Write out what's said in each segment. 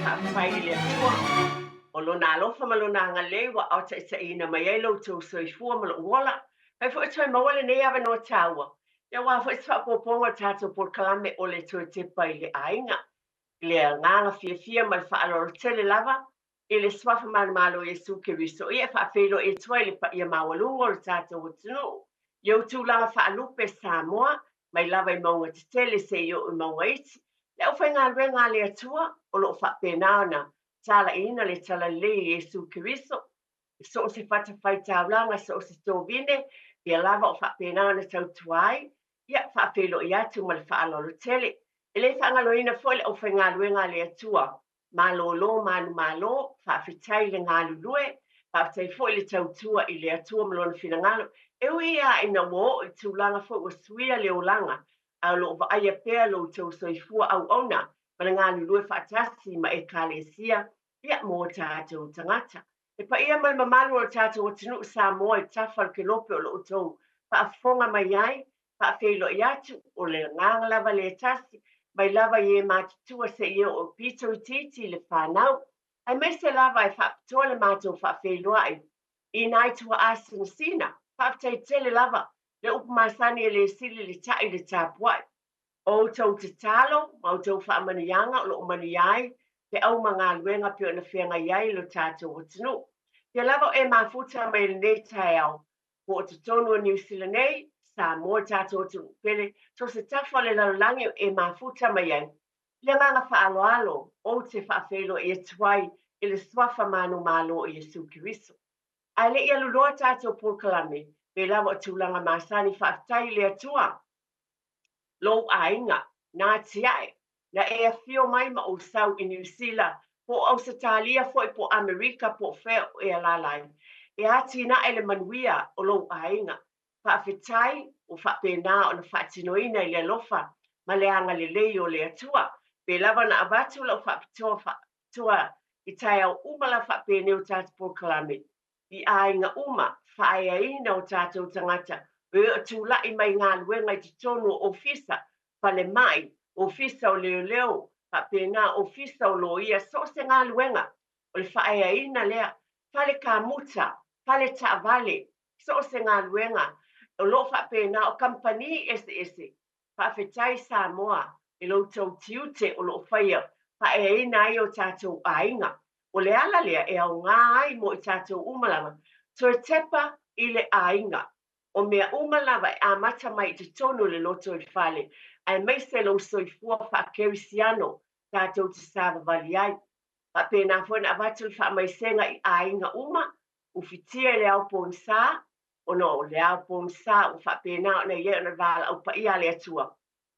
Faafetai i le Atua o Lona alofa ma Lona agalelei ua aotaitaiina mai ai lo outou soifua ma lou ola. Fai foi toe maua lenei avanoa taua, aua foi se faaopoopoga o le tatou polokalame o le Toe Tepa i le Aiga. I le agaga fiafia ma le faaaloalo tele lava i le Suafa Manumalo o Iesu Keriso, ia e faafeiloai atu ai i le paia maualuga o le tatou atunuu i ou tulaga faalupe Samoa, mai lava i mauga tetele seia oo i mauga iti, le aufaigaluega a le Atua o lo o faapena ona talaiina le talalelei o Iesu Keriso i so o se fatafaitaulaga, so o se tovine, pea lava o faapena ona tautua ai, ia faafeiloai atu ma le faaaloalo tele. E le faagaloina foi le aufaigaluega a le Atua malolo manumalo, faafetai le galulue, faafetai foi le tautua i le Atua ma Lona finagalo. E ui lava ina ua oo i tulaga foi ua suia le olaga, ae o lo o vaaia pea lo outou soifua auauna ma le galulue faatasi ma Ekalesia, ia, mo o tatou tagata. Le paia ma le mamalu o le tatou atunuu Samoa i tafa o le kelope o lo o outou faafofoga mai ai, faafeiloai atu, o le agaga lava lea e tasi, mai lava i e matutua seia oo pito itiiti i le fanau, aemaise lava e faapitoa le matou faafeiloai i nai tuaa sinasina. Faafetai tele lava, le upu masani e le sili le ta'i i le tapuai. O outou tatalo ma outou faamanuiaga o lo o manuia ai feau ma galuega pei ona feagai ai lo tatou atunuu. Pea lava o e mafuta mai i lenei taeao, po o totonu o Niu Sila nei, Samoa, tatou atunuu pele, so se tafa o le lalolagi o e mafuta mai ai. I le agaga faaaloalo, ou te faafeiloai atu ai i le Suafa manumalo o Iesu Keriso. Ae le i alu loa tatou polokalame, pei lava o tulaga masani, faafetai i le Atua, lou aiga, na atiae, na e afio mai ma ou sau i Niu Sila, po o Ausetalia foi, po o Amerika, po o fea o e alaala ai, e atinae le manuia o lou aiga. Faafetai ua faapena ona faatinoina i le alofa ma le agalelei o le Atua. Pe lava na avatu lau faapitoa faapitoa i taeao uma la faapenei o tatou polokalame i aiga uma, faaeaina o tatou tagata o e o tulai mai galuega i totonu o ofisa, falemai, ofisa o leoleo, faapena ofisa o loia, so o se galuega o le faaeaina lea, fale kamuta, fale taavale, so o se galuega o lo o faapena o kamupani eseese. Faafetai Samoa i lo outou tiute o lo o faia faaeaina ai o tatou aiga. O le ala lea e aoga ai mo i tatou uma lava, toe tepa i le aiga. O mea uma lava e amata mai i totonu o le lotoifale, aemaise lou soifua faakerisiano tatou te savavali ai. Faapena foi ona avatu le faamaisega i aiga uma, ufitia i le ao pogisa, ona o le ao pogisa ua faapena ona i ai ona valaau paia a le Atua.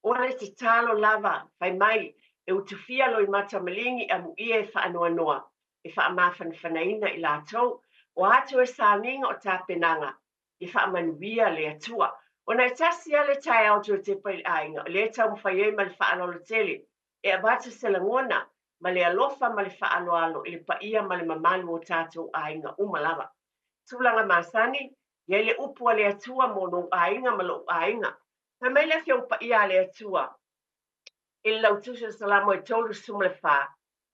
O le tatalo lava, fai mai, e utufia loimata maligi amuia e faanoanoa, e faamafanafanaina i latou, o atu e sauniga o tapenaga, e faamanuia le Atua. Ona e tasi lava le taeao toe tepa i le aiga, o lea e taumafai ai ma le faaaloalo tele, e avatu se lagona ma le alofa ma le faaaloalo i le paia ma le mamalu o tatou aiga uma lava. Tulaga masani, i ai le upu a le Atua mo lou aiga ma lou aiga. Fai mai le Afioga Paia a le Atua i le lautusi o Salamo e 34,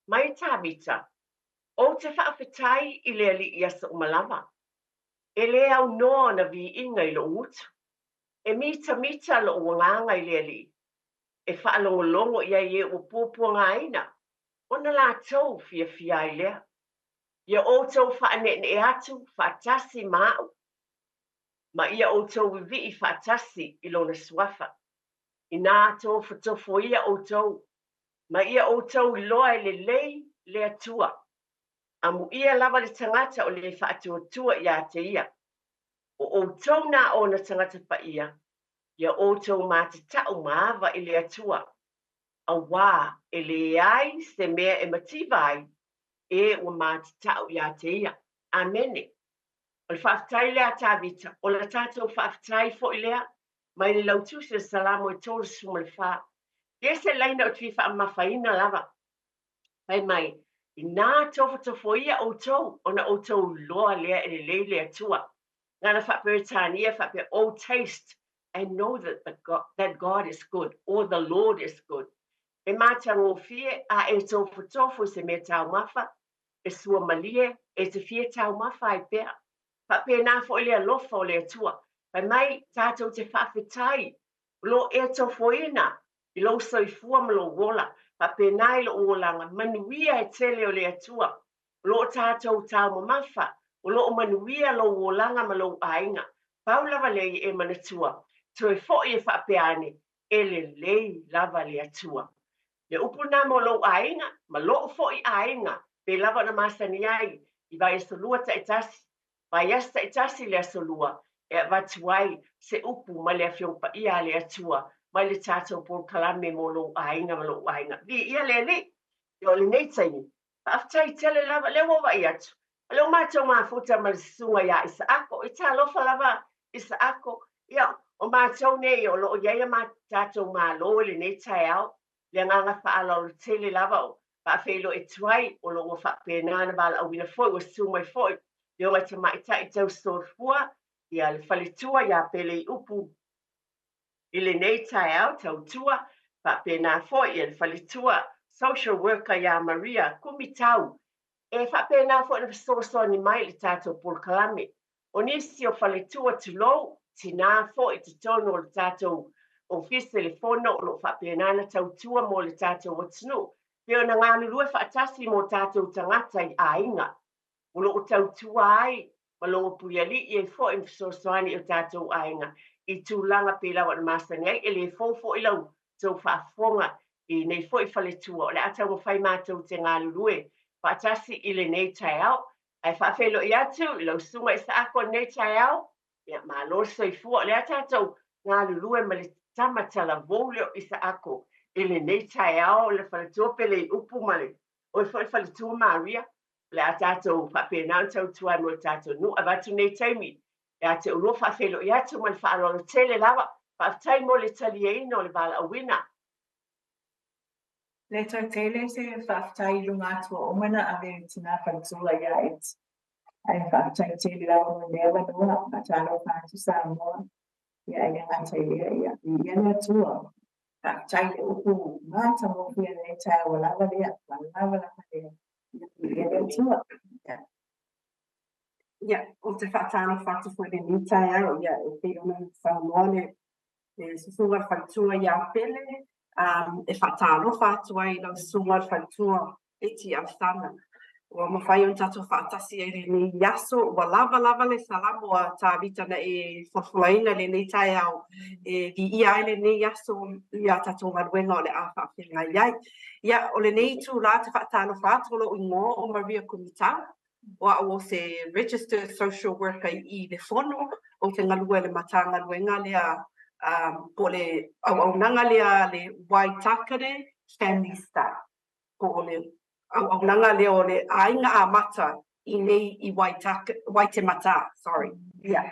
mai Tavita, Ou te faafetai i le Alii i aso uma lava, e le aunoa ona viiga i lou gutu. E mitamita lou agaga i le Alii, e faalogologo i ai e ua puapuagaina, ona latou fiafia ai lea. Ia outou faaneenee atu faatasi ma au, ma ia outou vivii faatasi i lona suafa. Inā tofotofoia outou, ma ia outou iloa e lelei le Atua. Amuia lava le tagata o le faatuatua iā te ia. O outou nā ona tagata paia, ia outou matatau ma ava i le Atua, auā e leai se mea e mativa ai e ua matatau iā te ia. Amene. O le faafetai lea a Tavita, o le tatou faafetai foi lea mai le lautusi o Salamo e 34. Ia se laina ou te fia faamamafaina lava. Fai mai, inā tofotofoia outou, ona outou iloa lea e lelei le Atua. Gana faa-Peretania faapea, Oh, taste and know that, the God, that God is good, or the Lord is good. E matagofie a e tofotofo i se mea taumafa, e suamalie, e te fia taumafa ai pea. Faapena foi le alofa o le Atua. Fai mai tatou te faafetai o lo o e tofoina i lou soifua ma lou ola. Faapena i lou olaga, manuia e tele o le Atua. O lo o tatou taumamafa, o lo o manuia lou olaga ma lou aiga. Pau lava lea ia e manatua, toe foi e faapea ane, e lelei lava le Atua. Le upu lena mo lou aiga ma lou foi aiga, pei lava ona masani ai i vaiaso lua taitasi, vaiaso taitasi i le aso lua, e avatu ai se upu mai le Afioga Paia a le Atua mai le tatou polokalame mo lou aiga ma lou aiga. Viia le Alii! Ia o lenei taimi, faafetai tele lava, lea ua vaai atu, o lea ua matou mafuta ma le susuga ia Isaako. I talofa lava Isaako, ia o matou nei o lo o i ai a tatou Malo i lenei taeao, le agaga faaaloalo tele lava o faafeiloai atu ai, o lo o ua faapena ona valaauina foi, ua susu mai foi le Afioga i Tamaitai Tausisoifua, ia le faletua ia Peleiupu i lenei taeao tautua, faapena foi ia le faletua social worker ia Maria Kumitau, e faapena foi ona fesoasoani mai i le tatou polokalame. O nisi o faletua tulou, tina foi i totonu o le tatou Ofisa i le Fono o lo o faapena ona tautua mo le tatou atunuu, pei ona galulue faatasi mo tatou tagata i aiga o lo o tautua ai ma Logopuialii ai foi ma fesoasoani i o tatou aiga i tulaga pei lava ona masani ai. E le fou foi la outou faafofoga i nei foi faletua, o le a taumafai matou te galulue faatasi i lenei taeao. Ae faafeiloai atu i lau susuga Isaako i lenei taeao. Ia, malo le soifua. O lea tatou galulue ma le tama talavou lea o Isaako i lenei taeao, le faletua Peleiupu ma le oe foi le faletua Maria. O le a tatou faapena ona tautua ai mo le tatou nuu. Avatu nei taimi ia te oulua faafeiloai atu ma le faaaloalo tele lava. Faafetai mo le taliaina o le valaauina. Le toe tele se faafetai i luga atu o omana ave i tina faletua ia Eti. Ae faafetai tele lava mo lenei avanoa. Faatalofa atu Samoa. Ia e le gata i lea, ia viia le Atua. Faafetai i le upu matagofie i lenei taeao ua lava lea, ua lava lava lea. Ia viia le Atua. Ia. Ia, ou te faatalofa atu foi i lenei taeao, ia, e pei ona saunoa le le susuga i le faletua ia Pele, e faatalofa atu ai i lau susuga i le faletua Eti Alesana. Ua mafai ona tatou faatasi ai i lenei aso, ua lava lava le salamo a Tavita na e folafolaina i lenei taeao e viia ai lenei aso i a tatou galuega o le a faafeagai ai. Ia, o lenei itula ou te faatalofa atu, o lou igoa o Maria Kumitau, O au o se Registered Social Worker i i le Fono, ou te galue i le Matagaluega lea po o le auaunaga lea a le Waitakere Family Start, po o le auaunaga lea o le Aiga Amata i nei i Waitematā, sorry. Yeah.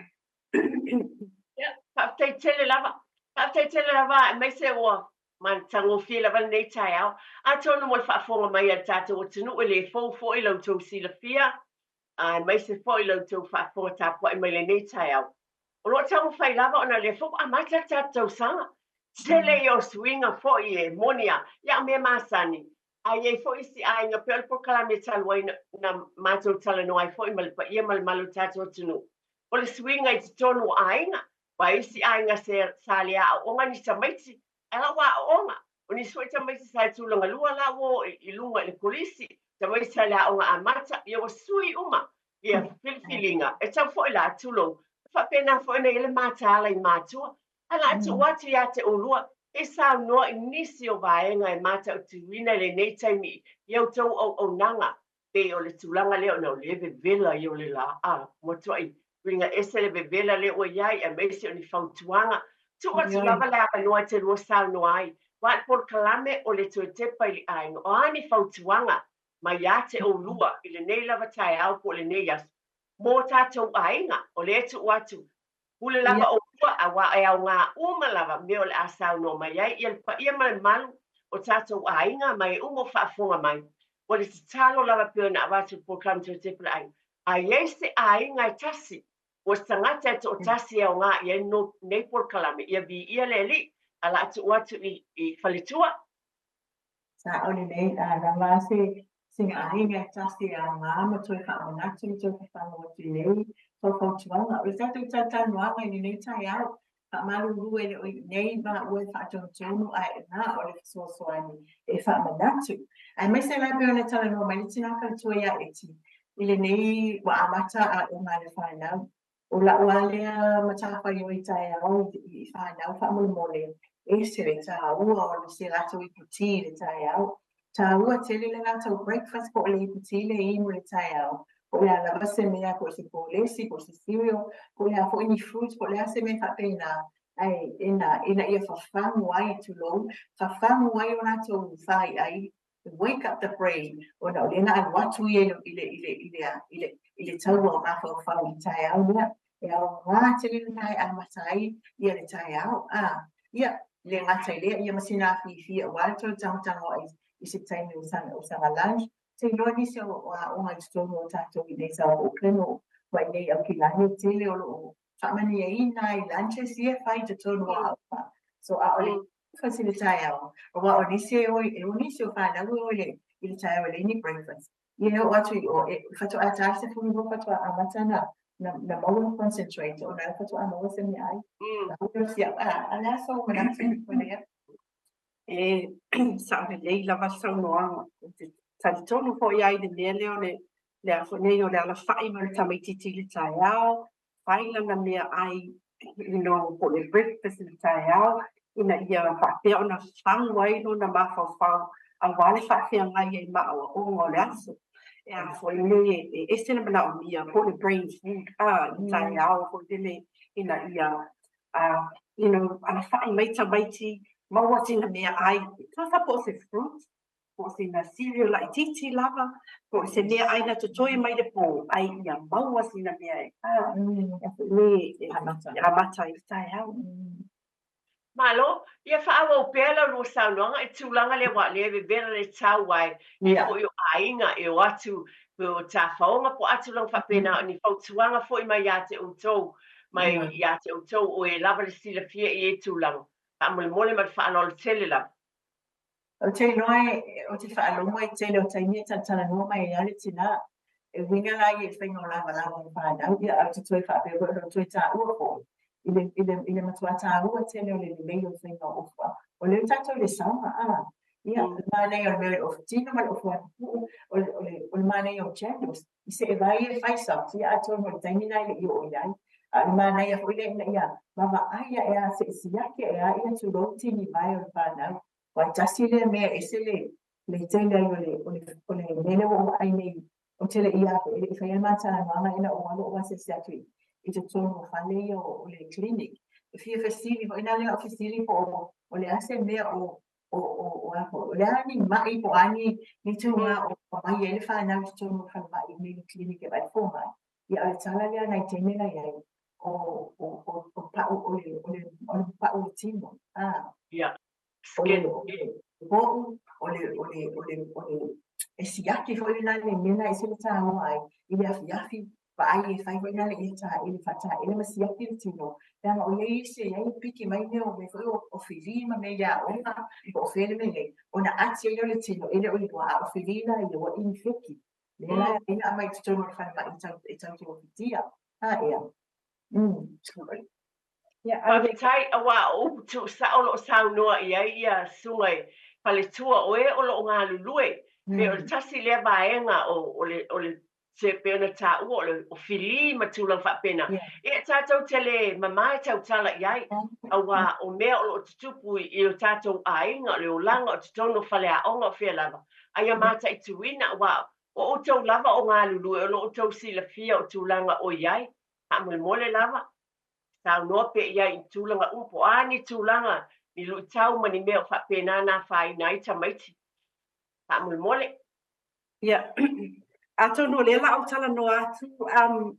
Ia, faafetai tele lava. Faafetai tele lava, aemaise ua matagofie lava lenei taeao. Atonu mo le faafofoga mai a le tatou atunuu e le fou foi la outou silafia, aemaise foi la outou faafofoga tapuai mai lenei taeao. O lo o taumafai lava ona o lea foi ua amata le tatou tausaga. Tele ia o suiga foi e moni a, ia o mea masani. A i ai foi isi aiga, pei o le polokalame talu ai na matou talanoa ai foi ma le paia ma le mamalu o le tatou atunuu, o le suiga i totonu o aiga. Aua e isi aiga sa le aooga ni tamaiti, ae la ua aooga. O nisi foi tamaiti sa i tulaga lua la ua oo i luga i le kolisi, tamaiti sa i le aoga amata, ia ua sui uma ia filifiliga. E tatau foi la, tulou, e faapena foi ona i ai le mataala i matua. Ae o le a tuu atu ia te oulua e saunoa i nisi o vaega e matautuina i lenei taimi i a outou auaunaga, pei o le tulaga lea ona o lea e vevela ia o le la, a matuai uiga ese le vevela lea ua i ai, aemaise o ni fautuaga. Tuu atu lava le avanoa e te lua saunoa ai, aua o le polokalame o le toe tepa i le aiga, o a ni fautuaga mai ia te oulua i lenei lava taeao po o lenei aso mo tatou aiga, o lea e tuu atu Pule lava oulua, aua e aoga uma lava mea o le a saunoa mai ai ia le paia ma le mamalu o tatou aiga ma e uma o faafofoga mai. O le tatalo lava pei ona avatu i le polokalame Toe Tepa le Aiga, a i ai se aiga e tasi, o se tagata e toatasi e aoga i ai nei polokalame, ia viia le Alii, ae o le a tuu atu i faletua. Sa'o lelei, a lava se sina aiga e tasi e aoga ma toe faamanatu ma toe fafagu atu i nei faufautuaga. O le tatou talatalanoaga i lenei taeao, faamalulu e le o i inei maua e faatonutonu ae na o le fesoasoani e faamanatu. Aemaise la e pei ona talanoa mai le tina faletua ia Eti i lenei ua amata aoga a le fanau. O la'u lava lea matafaioi taeao i fanau faamolemole, e ese le taua o se latou iputi i le taeao. Taua tele le latou breakfast po o le iputi le inu i le taeao, po o le a lava se mea, po o se polesi, po o se cereal, po o le a foi ni fruits, po o le a se mea faapena, ae ina ina ia fafagu ai, tulou, fafagu ai o latou faiai, wake up the brain, ona o lea na alu atu ia i le i le i le i le i le i le taua o mafaufau i le taeao lea. E aoga tele lena e amata ai ia le taeao. A, ia, le gata i lea, ia ma sina afifi aua le toe tagotago ai i se taimi o sana o sana lunch. Te iloa nisi o aoga i totonu o tatou i nei South Auckland o ma i nei Aukilani e tele o lo o faamanuiaina i lunches ia e fai i totonu o aoga. So a o le breakfast i le taeao, aua o nisi e o e o nisi o fanau e o i le i le taeao e leai ni breakfast. Ia e oo atu i o, e faatoa ta le 12 faatoa amata na na na maua le concentrate ona e faatoa maua se meaai. A, a le a sou manatu i lea? E sa'o lelei lava le saunoaga. Ou te talitonu foi lava i le mea lea o le le a foi nei o le alafa'i mai o le tamaitiiti i le taeao, fai lana meaai po o le breakfast i le taeao ina ia faapea ona fagu ai lona mafaufau aua le faafeagai ai ma aoaoga o le aso. E a foi nei e ese le manaomia po o le brain food a i le taeao foi lele ina ia alafa'i mai tamaiti, maua sina meaai, tusa po o se fruit, po o sina cereal laitiiti lava, po o se meaai na totoe mai le pō, ai ia maua sina mea e e amata ai le taeao. Malo, ia faaauau pea la lua saunoaga i tulaga lea aua o lea e vevela le tau ae e foi o aiga e o atu po o tafaoga po o a tulaga faapena, o ni fautuaga foi mai ia te outou, mai ia te outou o e lava le silafia i ia tulaga, faamolemole ma le faaaloalo tele lava. Ou te iloa e, ou te faalogo i tele o taimi e talatalanoa mai ai lava le tina. E uiga la ia i le faiga o lavalava o fanau, ia ae ou te toe faapea foi, o lou toe taua foi i le, i le, i le matua taua tele o le lelei o le faiga o ofu. O lea ua tatou i le summer, a, ia, o le manaia o le mea o le ofu tino ma le ofu atupu'u, o le, o le, o le manaia o jandals, i seevai e fai socks, ia atonu o le taimi lena e le i oo i ai. A o le manaia foi lea ina ia vaavaai ae a se i siaki ae a ia tulou tinivae o le fanau. Aua e tasi lea mea e ese le le tele ai o le o le o le mea lea ua ou vaai nei, ou te le i a e le i faia le ma talanoaga ina ua alu ou asiasi atu i i totonu o fale ia o le clinic. E fia fesili foi na lea o fesili po o o le a se mea o o o o a o le a ni ma'i po o a ni ni tulaga o aumai ai le fanau i totonu o le falemai nei le clinic e vaai le fomai. Ia o le tala lea a nai teine la i ai, o o o o pa'u o le o le o le pa'u o le tino. A. Ia. O le po'u, o le, o le, o le, o le, e siaki foi lena le mea lena e ese le taua ai i le afiafi, vaai e fai foi lena ia taele, faataele ma siaki le tino, leaga o i ai isi e i ai piki mai mea o mea foi o fili ma mea i aoga, po o fea le mea e i ai, ona ati ai lea o le tino, e le o iloa, a o fili la ia ua inifeki. Lea la e aumai i totonu o le falemai e tau, e tau togafitia. A ea. Faafetai, aua o upu tuusao o lo o saunoa i ai ia susuga i faletua o e o lo o galulue, pei o le tasi lea vaega o o le o le se pei ona taua o le o fili ma tulaga faapena. Ia tatou te le mama e tautala i ai, aua o mea o lo o tutupu i o tatou aiga, o le olaga o totonu o faleaoga o fea lava, a ia mataituina, aua o outou lava o galulue o lo o outou silafia o tulaga o i ai. Faamolemole lava, saunoa pea i ai i tulaga uma, po o a ni tulaga, ni luitau ma ni mea o faapena na afaina ai tamaiti. Faamolemole. Ia, atonu o lea la ou talanoa atu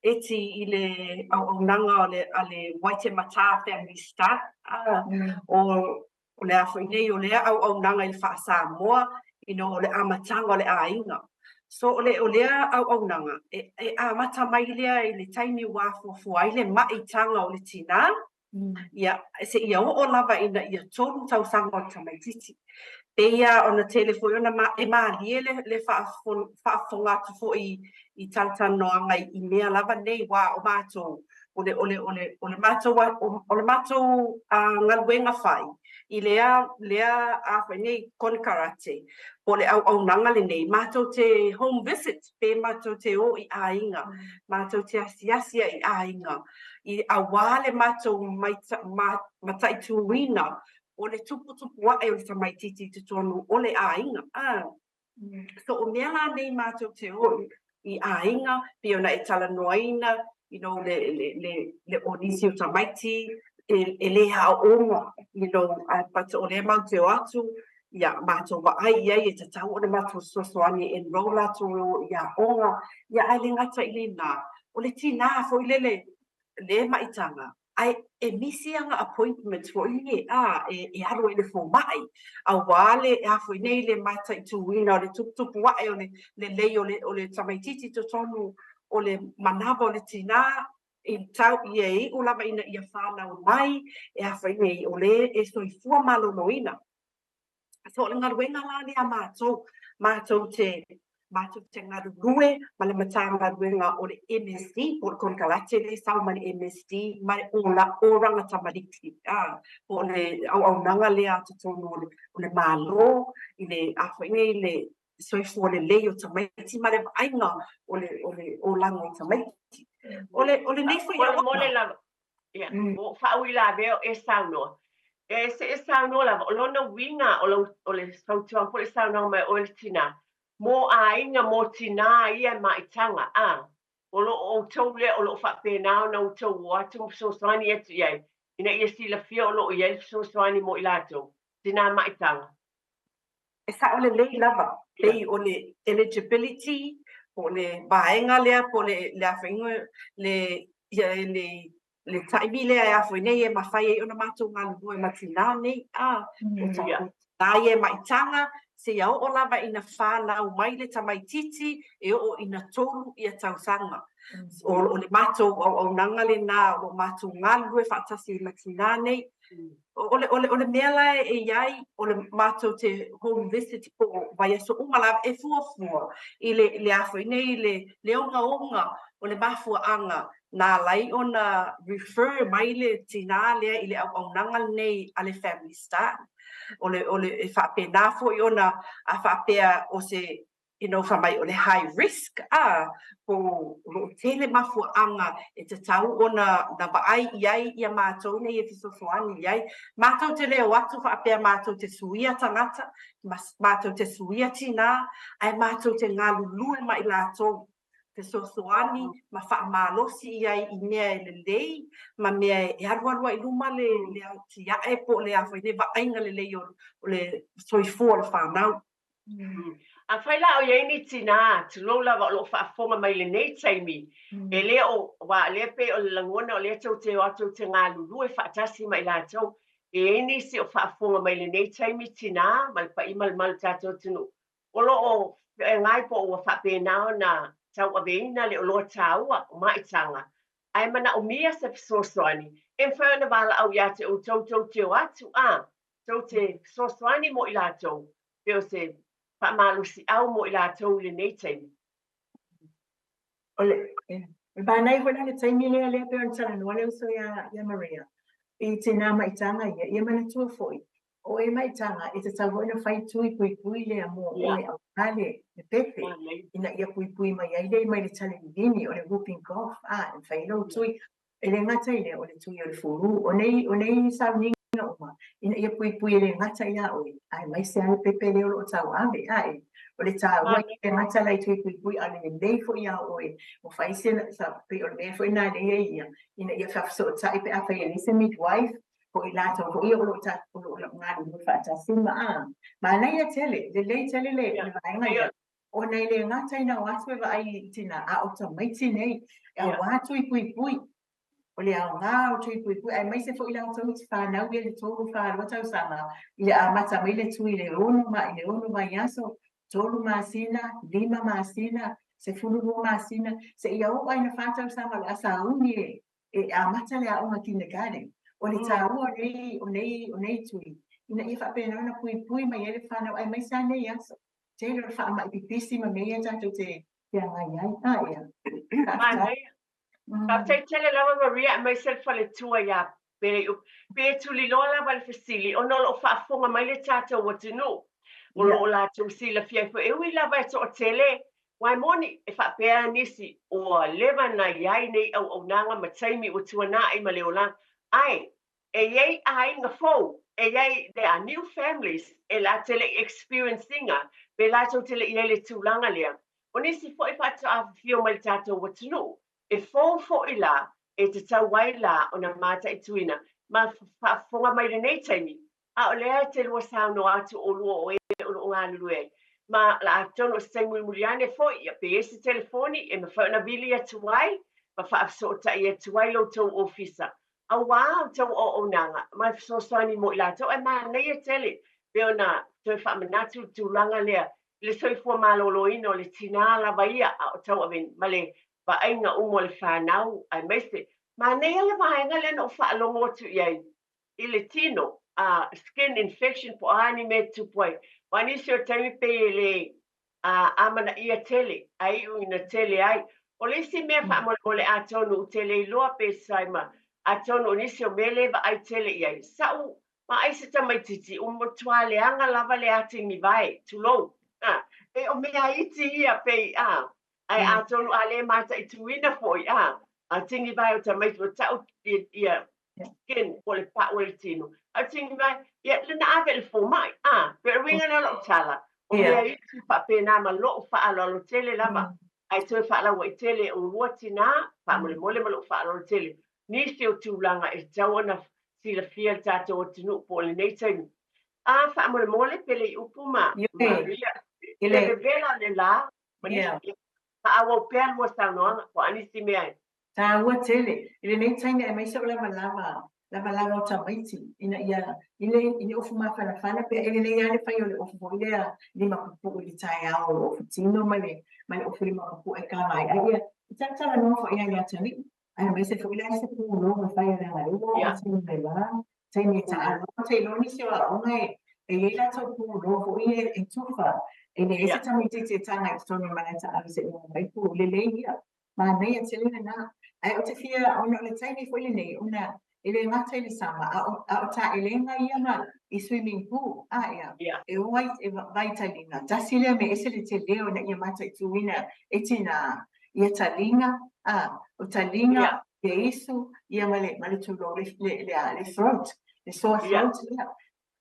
Eti i le auaunaga o le, a le Waitematā Family Start, o O le a foi nei, o lea auaunaga i le faa-Samoa, o le amataga o le aiga. So, o le, o lea auaunaga, e, e amata mai lea i le taimi ua afuafua ai le maitaga o le tinā, ia, seia oo lava ina ia 3 tausaga o le tamaitiiti. Pei lava ona tele foi ona e malie le faafofoga atu foi i talatalanoaga i mea lava nei, aua o matou, o le o le o le o le matou o le matou galuega fai i lea lea a foi nei konekarate po o le auaunaga lenei, matou te home visit pe matou te o i aiga, matou te asiasi i aiga aua le matou mataituina o le tuputupu ae o le tamaitiiti i totonu o le aiga. So o mea la nei matou te o i aiga pei ona e talanoaina, you know, le o nisi o tamaiti e le aooga, you know, but o lea matou te o atu, ia, matou vaai i ai e tatau ona matou fesoasoani e enroll latou e o i aoga, ia ae le gata i lena, o le tinā foi lele le maitaga, ae e misi ana appointment foi ie a e alu ai i le fomai, aua le a foi nei le mataituina o le tuputupu ae o le lelei o le tamaitiiti i totonu o le manava o le tinā, i tau ia e iu lava ina ia fanau mai, e a foi nei, o lea e soifua maloloina. So o le galuega la lea a matou, matou te matou te galulue ma le Matagaluega o le MSD po o le konekarate lea e sau mai le MSD ma le Oranga Tamariki, po o le auaunaga lea a totonu o le Malo i le a foi nei le soifua lelei o tamaiti ma le vaaiga o le olaga o tamaiti. O le o lenei foi Mo le lava ia ua faauilavea o e saunoa. E se e saunoa lava, o lona uiga o lau o le fautuaga po o le saunoaga mai oe le tinā, mo aiga, mo tinā ia e maitaga, a o lo o outou lea o lo o faapena ona outou o atu ma fesoasoani atu i ai, ina ia silafia o lo o i ai le fesoasoani mo i latou, tinā maitaga. E sao lelei lava, pei o le eligibility, po o le vaega lea, po o le a foi le ia le taimi lea e a foi nei e mafai ai ona matou galulue ma tinā nei, a o tatou tinā ia e maitaga seia oo lava ina fanau mai le tamaitiiti e oo ina 3 ia tausaga. O le matou auaunaga lena o lo o matou galulue faatasi ma tinā nei. O le mea la e i ai, o le matou te home visit po o vaiaso uma lava e fuafua i le a foi nei le ogaoga o le mafuaaga na ala ai ona refer mai le tinā lea i le auaunaga lenei a le Family Start. O le e faapena foi ona a faapea o se fai mai o le high risk, a po o lo o tele mafuaaga e tatau ona na vaai i ai ia matou nei e fesoasoani i ai. Matou te le o atu faapea matou te suia tagata, matou te suia tinā, ae matou te galulue ma i latou fesoasoani ma faamalosi i ai i mea e lelei ma mea e alualu ai i luma le atiae po o le a foi le vaaiga lelei o le soifua o le fanau. Afai la o i ai ni tinā, tulou lava, o lo o faafofoga mai lenei taimi, e le o, aua o lea pei o le lagona o lea tou te o atu tou te galulue faatasi ma i latou. E i ai nisi o faafofoga mai lenei taimi tinā ma le paia ma le mamalu o le tatou atunuu, o lo o feagai po ua faapena ona tauaveina le oloa taua o maitaga, ae manaomia se fesoasoani, e mafai ona valaau ia te outou tou te o atu a tou te fesoasoani mo i latou, pe o se faamalosiau mo i latou i lenei taimi. O le manaia foi la le taimi lea lea pei ona talanoa le uso ia Maria i tinā maitaga ia, ia manatua foi, o e maitaga e tatau foi ona fai tui puipui lea mo oe aua le pepe, ina ia puipui mai ai le mai le tale liligi o le whooping cough, a e mafai lou tui. E le gata i lea o le tui o le flu, o nei sauniga uma, ina ia puipui e le gata ia oe, aemaise lava le pepe lea o lo o tauave. A e o le taua e gata la i tui puipui, a o le lelei foi ia oe o fai se pei o le mea foi na lea ia ina ia faafesootai pe afai e leai se midwife po i latou foi o lo o galulue faatasi ma a. Manaia tele, lelei tele le vaega ia, ona e le gata ina o atu e vaai i tina, a o tamaiti nei, e aua tui puipui. O le aoga o tui puipui, aemaise foi latou i te fanau ia le 3, 4 tausaga, i le amata mai le tui i le 6 ma i le 6 vaiaso, 3 masina, 5 masina, 12 masina, seia oo ai ina 4 tausaga o le a sauni e amata le aoga kindergarten. O le taua o nei tui, ina ia faapena ona puipui mai ai le fanau aemaise lava nei aso. Tele o le faamai pipisi ma mea ia tatou te feagai ai. A ia. Manaia. Faafetai tele lava Maria aemaise le faletua ia Pele. Pe tuliloa lava le fesili ona o lo o faafofoga mai le tatou atunuu. O lo o latou silafia ai foi, e ui lava e toatele, aua e moni, e faapea nisi ua leva ona i ai nei auaunaga ma taimi ua tuanai ma le olaga, ae e i ai aiga fou, e i ai, there are new families e la te le i experience ina, pe latou te le i i ai i le tulaga lea. O nisi foi faatoa afifio mai i le tatou atunuu, e fou foi la, e tatau ai la ona mataituina ma faafofoga mai i lenei taimi, a o lea e te lua saunoa atu oulua o e o lo o galulue ai. Ma la atonu o se taimi mulimuli ane foi, ia pe i ai se telefoni e mafai ona vili atu ai ma faafesootai atu ai lo outou ofisa auā outou auaunaga ma le fesoasoani mo i latou, ae manaia tele pei ona toe faamanatu le tulaga lea i le soifua maloloina o le tinā lava ia a o tauave ma le vaaiga uma o le fanau aemaise. Manaia le vaega lea na ou faalogo atu i ai i le tino, a skin infection po o a ni mea e tupu ai. Aua nisi o taimi pei e le amanaia tele, a iu ina tele ai. O le isi mea faamolemole atonu ou te le iloa pe sai ma atonu o nisi o mea le vaai tele i ai. Sa'u vaai se tamaitiiti ua matua leaga lava le atigi vae, tulou. A, e o mea iti ia pei a, ae atonu a le mataituina foi a, atigi vae o tamaiti ua ta'u ia skin po o le pa'u o le tino. A atigi vae, ia na ave i le fomai. A, pe o le uiga lea o la'u tala, o mea iti faapena ma lo'u faaaloalo tele lava, ae toe faalauaitele oulua tinā, faamolemole ma lo'u faaaloalo tele. Nisi o tulaga e tatau ona silafia le tatou atunuu po o lenei taimi. A, faamolemole pe le i upu ma Maria, i le vevela o le la, ma nisi, faaauau pea lua saunoaga, po o a nisi mea e Taua tele i lenei taimi aemaise o lavalava lavalava o tamaiti ina ia i le i le ofu mafanafana pe e lelei lava le fai o le ofu foi lea limapupuu i le taeao o le ofu tino ma le ma le ofu limapupuu e kava ai ai ia e talatalanoa foi ia atalii aemaise foi la se pulou e fai leaga lea ua oo atu i le la taimi e taaloa te iloa nisi o aoga e e i ai latou pulou foi e e tufa e leai se tamaitiiti e taga i totonu o le malae taalo seia mai pulou lelei ia Manaia tele lena. Ae ou te fia, ona o le taimi foi lenei, ona e le gata i le sama, a o, a o taelega ia ma i swimming pool, a ea, e o ai e vaai taliga. Tasi lea mea ese le tele ona ia mataituina e tinā ia taliga, a, o taliga, ia isu, ia ma le, ma le tulou, le, le, le, a, le throat, le sore throat lea.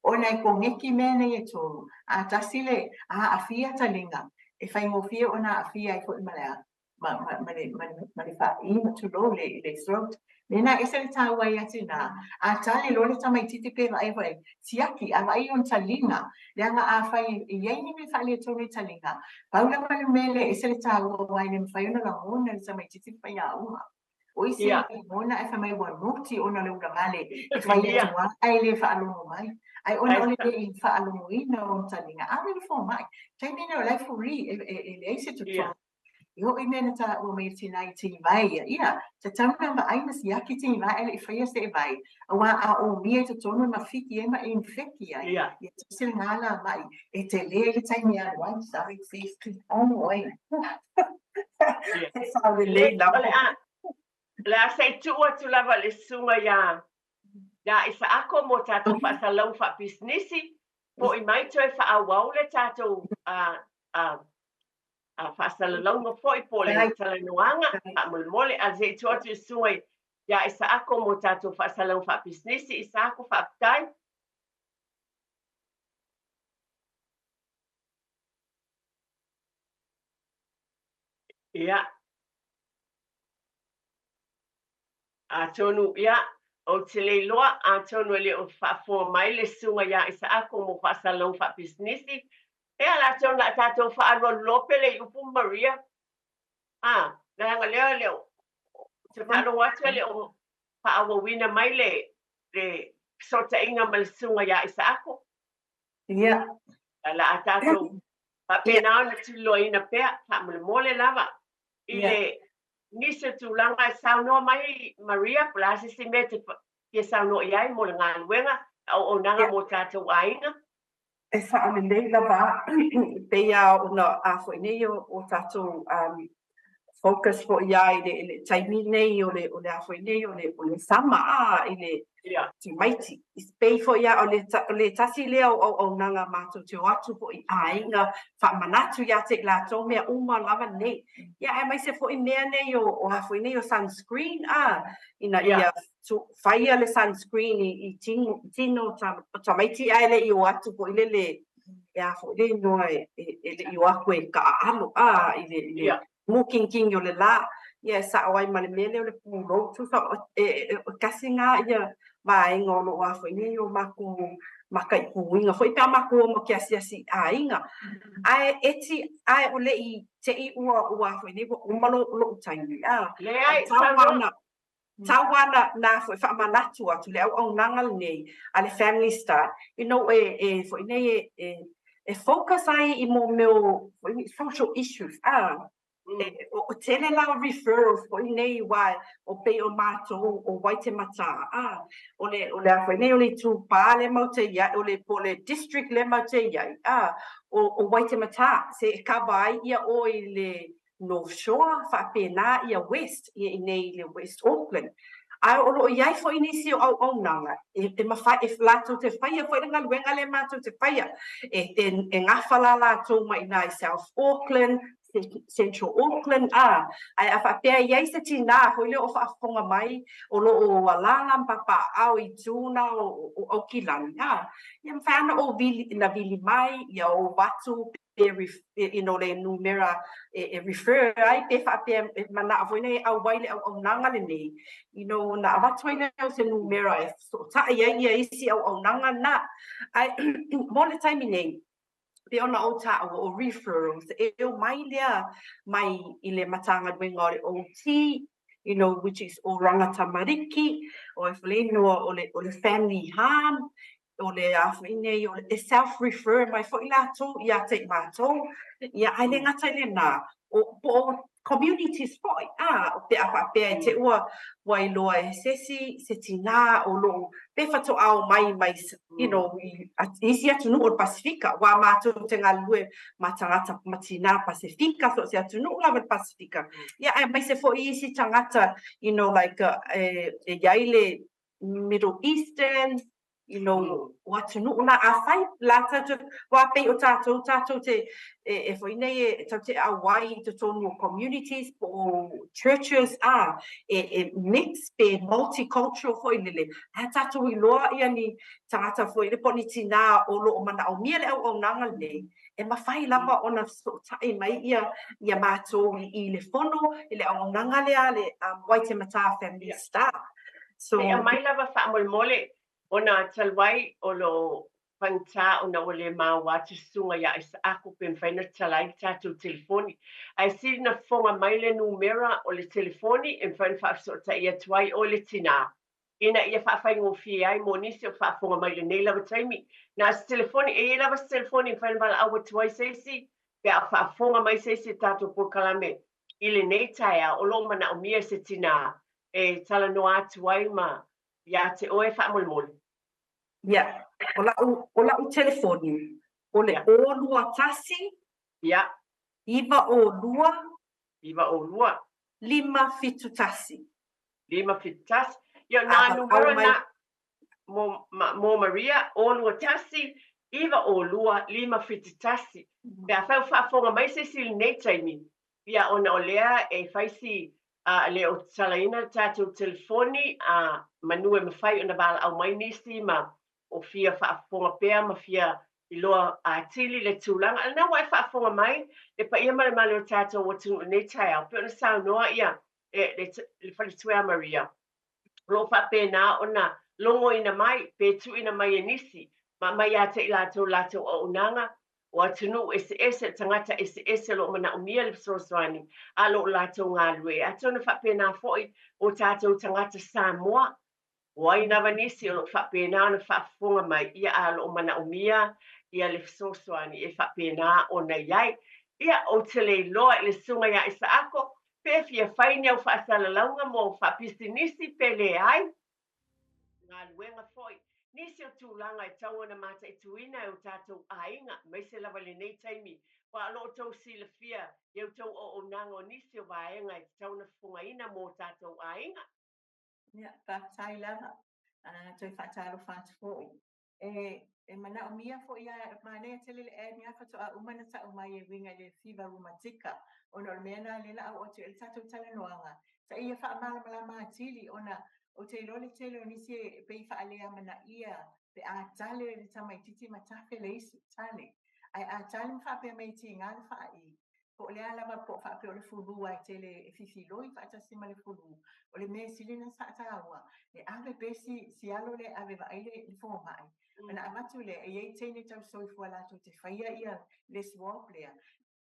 Ona e koneki mea nei e tolu, a tasi le aafia taliga, e faigofie ona aafia ai foi ma le a, ma, ma, ma le, ma le, ma le faaī ma tulou le, le throat. Mēnā ese le taua ia tinā, a tali loa le tamaitiiti pe vaai foi, siaki, a vaai i ona taliga, leaga afai e i ai ni mea faaletonu i taliga, pau lava le mea lea e ese le taua aua e le mafai ona lagona e le tamaitiiti le faiaoga. O isi e lagona ae fai mai ua noti ona o le ulavale e fai atu lava ae le faalogo mai. Ae ona o le le faalogoina o ona taliga, ave i le fomai. Taimi nei o la e free, e leai se totogi. E oo i mea na taua mai e le tinā i tigivae ia, ia, tatau ona vaai ma siaki tigivae ae le i faia se vae, aua a omia i totonu e mafiki ai ma e infeki ai. Ia, tasi lena alamai e tele ai le taimi e alu ai. Sorry, sis. Ono oe. He sao lelei lava. O le a, o le a se i tuu atu lava i le susuga iā, iā Isaako mo tatou faasalalau faapisinisi, fo'i mai toe faaauau le tatou a, a, a faasalalauga foi po o le talanoaga faamolemole. Ae se i tuu atu i le susuga iā Isaako mo tatou faasalalau faapisinisi. Isaako, faafetai. Ia. Atonu, ia, ou te le iloa, atonu e le o faafofoga mai le susuga ia Isaako mo faasalalauga faapisinisi. Ia, o le a tonu o le a tatou faaalualu loa pe le i upu Maria. A, leaga lea e le o, ou te faalogo atu e le o faaauauina mai le, le fesootaiga ma le susuga ia Isaako. Ia. O le a tatou faapena ona tuliloaina pea, faamolemole lava i le nisi o tulaga e saunoa mai Maria, po o le a se isi mea e te fia saunoa i ai mo le galuega. Auaunaga mo tatou aiga. E sao lelei lava, e pei lava ona a foi nei o tatou focus foi lava i le taimi nei o le a foi nei o le sama a i le tamaiti. E pei foi lava o le tasi lea o auaunaga matou te o atu foi i aiga faamanatu ia te i latou mea uma lava nei. Ia aemaise foi mea nei o a foi nei o sunscreen a ina ia faia le sunscreen i tino o tamaiti ae le i o atu foi lele e a foi le igoa e le i o atu e taaalo a i le mukingingi o le la. Ia e sao ai ma le mea lea o le pulou. Tusa e tasi lena ia vaega o lo o a foi nei o matou mataituina foi pe a matou o matou te asiasi i aiga. Ae eti ae o le i te i ua a foi nei ua uma lou taimi a. Leai, saunoa. Tau lava na foi faamanatu atu le auaunaga lenei a le Family Start, you know, e foi nei e focus ai i mo mea o social issues a. O tele la o referrals foi nei aua o pei o matou o Waitematā a o le a foi nei o le itupa le matou te i ai, o le po o le district le matou te i ai a o Waitematā se e cover ai ia oe i le North Shore faapena ia West ia i nei i le West Auckland. Ae o lo o i ai foi nisi o auaunaga e mafai e latou te faia foi le galuega lea matou te faia e gafa la latou mai i ina i South Auckland, Central Auckland a. Ae a faapea e i ai se tinā foi lea o faafofoga mai o lo o alaala ma papaaao i itu na o Aukilani a, ia mafai lava ona ou vili, na vili mai ia ou avatu pe you know le numera e refer ai pe faapea e manao foi nei e auai le auaunaga lenei, you know, ona avatu ai lea o se numera e fesootai ai ia isi auaunaga na. Ae mo le taimi nei, pei ona ou taua o referrals e omai lea mai i le Matagaluega o le OT, you know, which is Oranga Tamariki, o le igoa o le Family Harm, o le a foi nei o le self refer mai foi latou ia te i matou. Ia ae le gata i lena, o po o communities foi a pe a faapea e te ua ua iloa e se isi se tinā o lo o pe faatoa omai mai you know i isi atunuu o le Pasefika, aua matou te galulue ma tagata ma tinā Pasefika, so o se atunuu lava i le Pasefika. Ia aemaise foi isi tagata, you know, like e i ai le Middle Eastern, you know, o atunuu na afai latou te, aua pei o tatou, tatou te, e foi nei e tatou te auai i totonu o communities po o churches a, e mix pe multicultural foi lele, ae tatou iloa ia ni tagata foi lele po o ni tinā o lo o manaomia le auaunaga lenei, e mafai lava ona fesootai mai ia matou i le fono i le auaunaga lea a le Waitematā Family Start. So, Se i aumai lava faamolemole ona talu ai o lo o pagita ona ua le maua atu susuga ia Isaako pe mafai ona tatala ai le tatou telefoni. Ae sili ona fofoga mai le numera o le telefoni e mafai ona faafesootai atu ai oe le tinā ina ia faafaigofie ai mo nisi o faafofoga mai i lenei lava taimi. Na o se telefoni, e i ai lava se telefoni e mafai ona valaau atu ai se isi pe a faafofoga mai se isi i le tatou polokalame i lenei taeao o lo o manaomia e se tinā e talanoa atu ai ma ia te oe faamolemole. Ia, o lau, o lau telefoni, o le 021. Ia. 902. 902. 571. 571. Ia, na numera na mo, ma, mo Maria, 021 902 571. Pe afai o faafofoga mai se isi i lenei taimi, Ia, ona o lea e fai si a le o tatalaina le tatou telefoni a manu e mafai ona valaau mai nisi ma o fia faafofoga pea ma fia iloa atili le tulaga. A lena ua e faafofoga mai le paia ma le mamalu o le tatou atunuu i lenei taeao, pei ona saunoa ia le faletua ia Maria, o lo o faapena ona logoina mai pe tuuina mai e nisi ma aumai ia te i latou latou auaunaga o atunuu eseese, o tagata eseese o lo o manaomia le fesoasoani a lo latou galulue. Atonu e faapena foi o tatou tagata Samoa, o ai lava nisi o lo o faapena ona faafofoga mai, ia a o lo o manaomia ia le fesoasoani e faapena ona i ai. Ia, ou te le iloa i le susuga ia Isaako, pe fia fai ni au faasalalauga mo faapisinisi pe leai. Galuega foi. Nisi o tulaga e tatau ona mataituina e o tatou aiga, aemaise lava i lenei taimi, aua o lo o outou silafia i a outou auaunaga o nisi o vaega e tatau ona fofogaina mo o tatou aiga. Ia, faafetai lava. Toe faatalofa atu foi. E, e manaomia foi lava, manaia tele le ad lena faatoa uma ona tau mai e uiga i le fiva rumatika, ona o le mea lena lea o le a oo atu i ai le tatou talanoaga, sa ia faamalamalama atili ona ou te iloa le tele o nisi e pei e faaleamanaia pe a tale le tamaitiiti ma tafe le isi tale. Ae a tale ma faapea mai e tiga le faai, po o le a lava, po o faapea o le fulu aua e tele e fifiloi faatasi ma le fulu, o le mea e sili ona taua, e ave pea si, si alo lea e ave e vaai le, le fomai. Ona avatu lea, e i ai teine tausisoifua latou te faia ia le swab lea,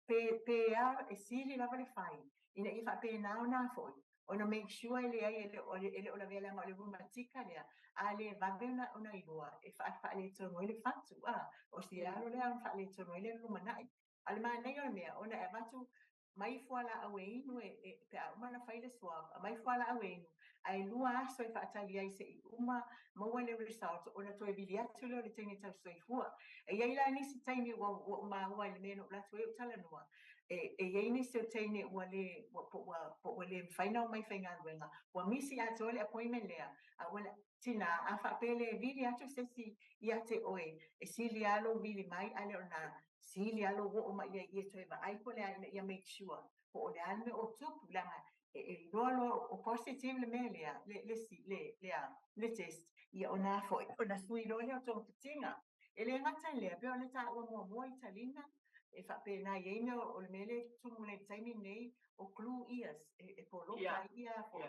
pe, pe a e sili lava le fai, ina ia faapena ona foi, ona make sure e leai e le o, e le o lavea leaga o le rumatika lea, a le vave ona, ona iloa, e faaletonu ai le fatu, a, o si alo lea ona faaletonu ai le lumanai. A o le manaia o le mea, ona e avatu mai fualaau e inu e, e, pe a uma ona fai le swab, aumai fualaau e inu, ae 2 aso e faatali ai se i uma maua le result ona toe vili atu lea o le teine tausisoifua. E i ai la nisi taimi ua, ua ou maua i le mea na ou alu atu ai ou talanoa, e, e i ai nisi o teine ua le, ua, po ua, po ua le mafai ona omai i faigaluega, ua misi atoa le appointment lea, a ua tina, a faapea e le vili atu se isi ia te oe, e sili lava lou vili mai ae le o lena, sili lava lou oo mai i ai e toe vaai po o le a ina ia make sure po o le a le mea o tupu, leaga e, e iloa loa o positive le mea lea, le, le, le, le, a, le test, ia ona foi, ona sui loa lea o togafitiga. E le gata i lea, pei o le taua muamua i taliga, e faapena e i ai mea o le mea lea e tumu nei i le taimi lenei, o glue ears, e, e poloka ai ia foi.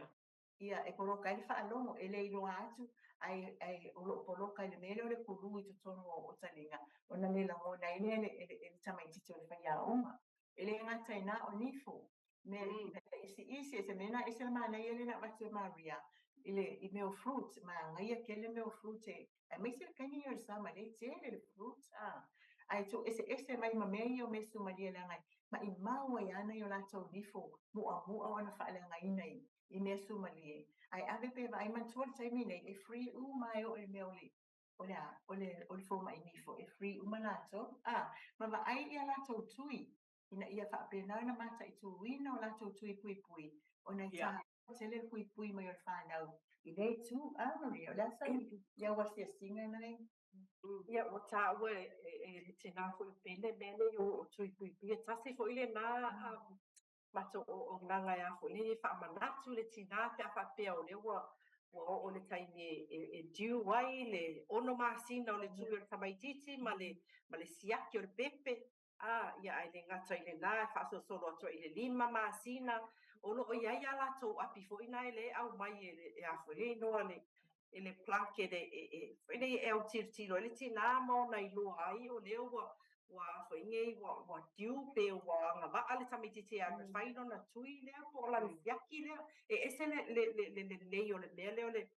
Ia, e poloka ai le faalogo, e le iloa atu, ae, ae o lo o poloka i le mea lea o le kulu i totonu o, o taliga, ona le lagona ai lea e le, e le, e le tamaitiiti o le faiaoga. E le gata i na, o nifo, mea mm. isiisi, e se mea na ese le manaia lea na avatu e Maria, i le i mea o fruit, manaia tele mea o fruit e, aemaise le taimi o le sama, lea e tele le fruit, a. Ae tuueseese mai ma mea ia o measumalie leaga e maimau ai lava nai o latou nifo muamu'a ona faaleagaina i, i measumalie. Ae ave pea e vaai manatua le taimi nei, e free uma e oo i le mea o le o le a, o le, o le fomai nifo, e free uma latou, a, ma vaai i a latou tui, ina ia faapena ona mataituina o latou tui puipui, ona e taua tele le puipui mai o le fanau i lea itu. A Maria, o le a sau i au asiasiga nai? Ia, ua taua e, e, e le tinā foi o Pele mea nei o, o tui puipui. E tasi foi lenā um, matou auaunaga e a foi nei e faamanatu le tinā pe a faapea o lea ua ua oo le taimi e, e, e due ai le 6 masina o le tui o le tamaitiiti ma le, ma le siaki o le pepe, a, ia ae le gata i lenā e faasolosolo atu ai i le 5 masina, o lo o i ai a latou api foi na e lea e aumai e le, e a foi le igoa le, e le plunket e, e, e, foi nei e autilotilo ai le tinā ma ona iloa ai o lea ua, ua a foi nei ua, ua due pe ua agavaa le tamaitiiti e alu e fai lona tui lea po o lana siaki lea. E ese le, le, le, le lelei o le mea lea o le,